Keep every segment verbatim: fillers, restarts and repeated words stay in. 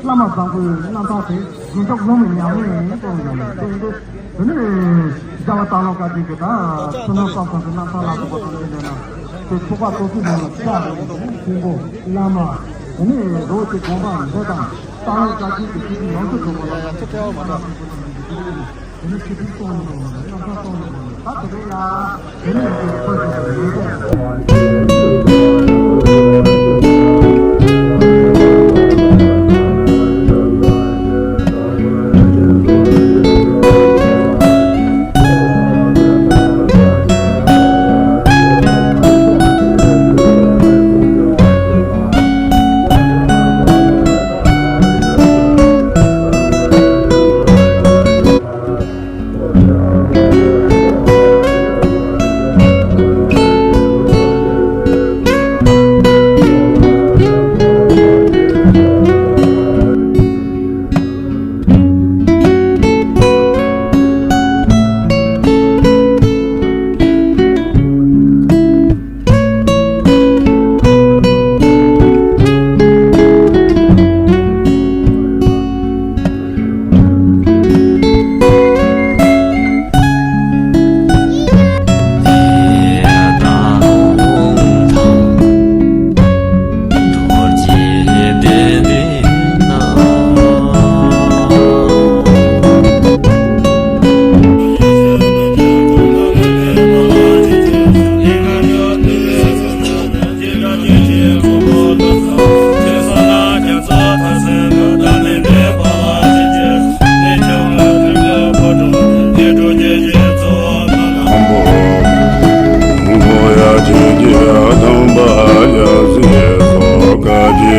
བླ་མ་བཟང་པོའི་རྣམ་ཐར་དེ་རྗེས་འཇུག་སློབ་མའི་ཉམས་ལེན་གཏོང་བ་ཡིན་པས། དེ་ནས་རྒྱལ་བ་སྟག་ལུང་དཀར་རྒྱན་གྱི་ད་ཐུན་མོང་བསམ་གཏན་གྱི་རྣམ་ཐར་ལ་སོགས་པ་དང་། དེ་ནས་དེ་ཐུབ་པ་ཏོག་ཙམ་ནང་ལ་ཆགས་པའི་མཁན་པོ་བླ་མ། དེ་ནས་རོ་གཅིག་དགོངས་པ་འདི་དང་སྟག་ལུང་དཀར་རྒྱན་གྱི་ཐུགས་ཀྱི་ཡོངས་སུ་རྫོགས་པ་ལ་ཡང་ཐུགས་ཁྲལ་བ་མ་གཏོགས། དེ་ནས་ཆོས་ཕུགས་གཏོང་ནས་གཏོང་ནས་རྣམ་ཐར་གཏོང་ནས་གཏོང་ནས། ད་དེ་རིང་ཡང་དེ་ནས་ཀྱི་ཁོས་ཀྱི་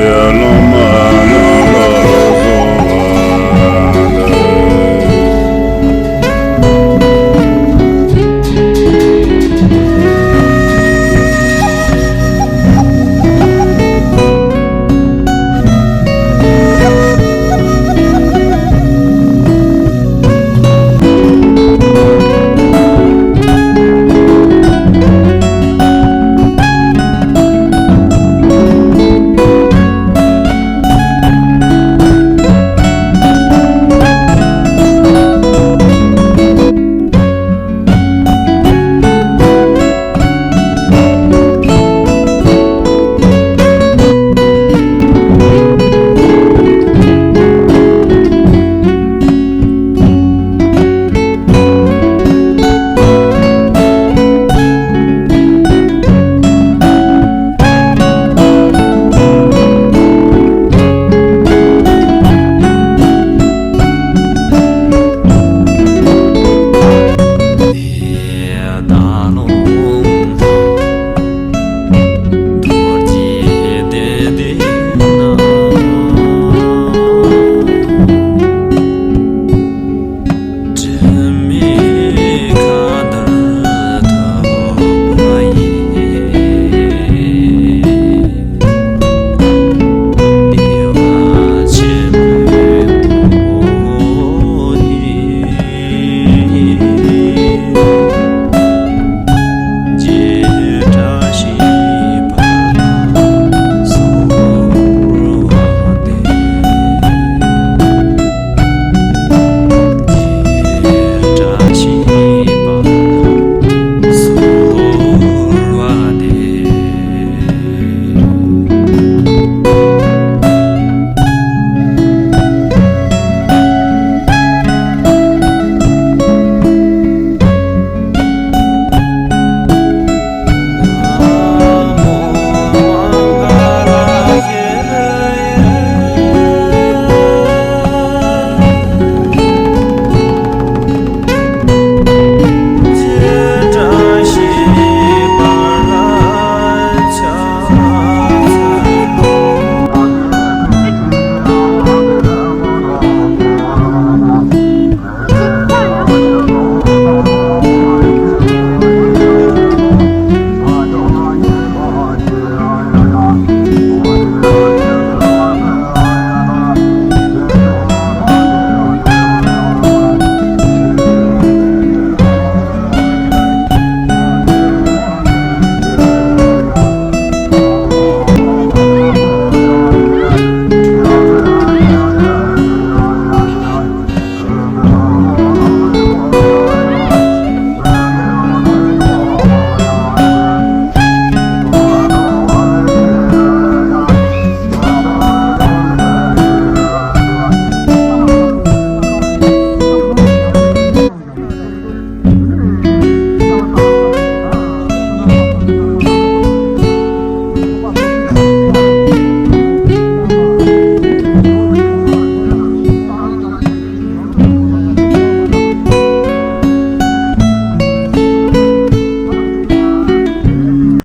ཡོད།